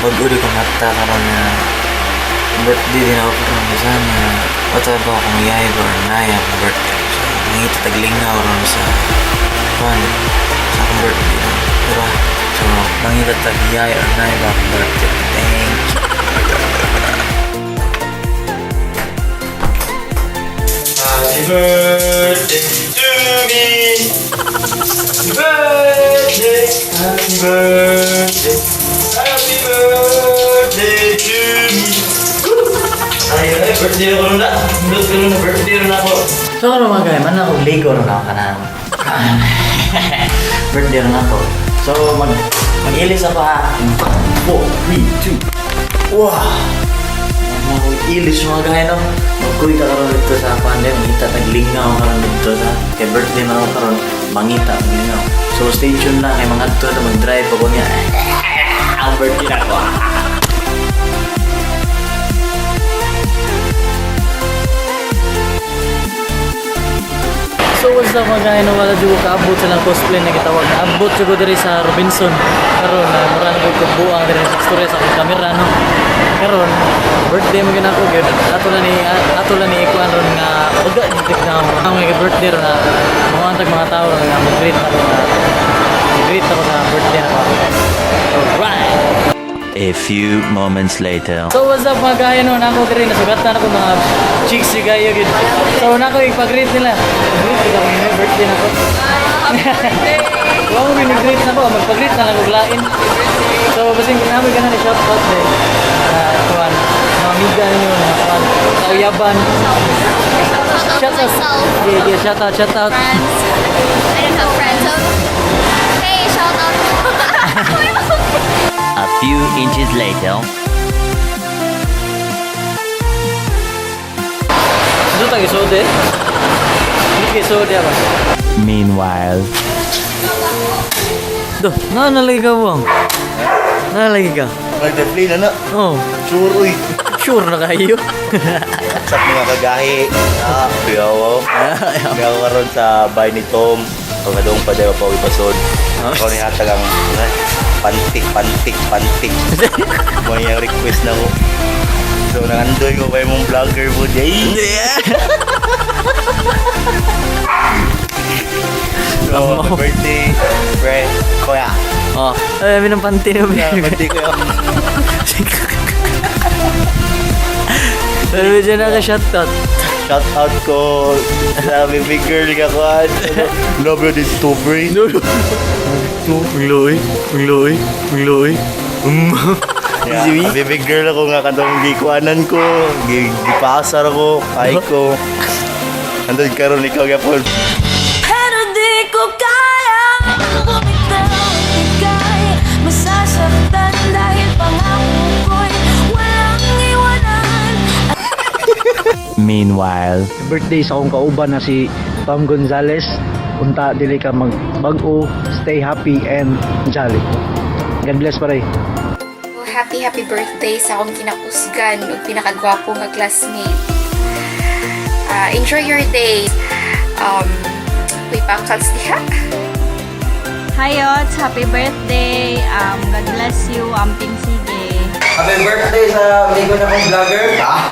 Bag-o di ko mata karon na birthday din ako karon. Sana wala ba ako mayay ba or naay akong birthday. So mangita taglingaw ron sa kuan sa akong birthday ron. Diba? So mangita tagyay or naay ba akong birthday. Thank you. Happy birthday to me. Happy birthday, happy birthday, happy birthday to me. Ay, ay, birthday ako na. Birthday na, birthday na ako. So ano mga guys, man ako ligo ron ako kanang birthday ron ako. So mag-ilis ako ha. 5, 4, 3, 2, wow! Ano ako ilis mga gaya no? Magkuy ka karon dito sa pandem, mangita taglingaw karon dito sa kay birthday man ako karon, mangita taglingaw. So stay tuned lang kay mga adto na mag-drive ako niya. Ang birthday na ako. So what's up mga gaya no, wala jud ko kaabot sa lang cosplay na gitawag na abot jud ko diri sa Robinson karon na mura na ko buang diri sa istorya sa akong kamera no. Karon birthday mo gyud ako gyud ato lang ni ikuan ron nga baga ni na ang mga birthday ron na mga antag mga tao ron nga mag-greet ako nga greet ako sa birthday nako. Alright. A few moments later. So what's up mga gaya no, nako diri nasugatan ako mga chicks si gaya gyud. So nako ipag-greet nila. Greet kita may birthday nako. Happy birthday! Wa mo greet nako, magpag-greet na lang og lain. So basin namo gana ni shout out de. Kuan, mga amiga ninyo mga kuan, kauyaban. Shout out Shout out. myself. Yeah, shout out, shout out. Friends. I don't have friends. So, hey, shout out. A few inches later. Ano ta gisode? Hindi gisode ba? Meanwhile. Do, na nalagi ka buang. Nalagi ka. Nag-play na na. Oh, Sure, uy. sure na kayo. What's up mga kagahi? Ah, kuya ko. Kuya ko karon sa bahay ni Tom. Pagkadong pa dahil pa pasod. Ako ni hatag ang pantik, pantik, pantik. Mo yung request na ko. So, nangandoy ko kay mong vlogger mo, Jay. So, happy birthday, pre, kuya. Oh, ay, may ng panty na Yeah, birthday kuya. Pero medyo naka-shout out. Shout out ko sa baby girl ka kuan. Love you this too, pre. No, no. Ang loy, ang loy, ang loy. Yeah, baby girl ako nga katong gikuanan ko, gipasar ako, ay ko. Andun karon ikaw gyapon. Pero di ko kaya bumitaw at ika'y masasaktan dahil pangako ko'y walang iwanan. Meanwhile. Birthday sa akong kauban na si Tom Gonzales. Unta dili ka magbag-o, stay happy and jolly. God bless pare. Happy, happy birthday sa akong kinakusgan ug pinakagwapo nga classmate. Enjoy your day. Uy, pakals diha. Hi, Ots! Happy birthday! God bless you. Amping sige. Happy birthday sa amigo na kong vlogger. Ah.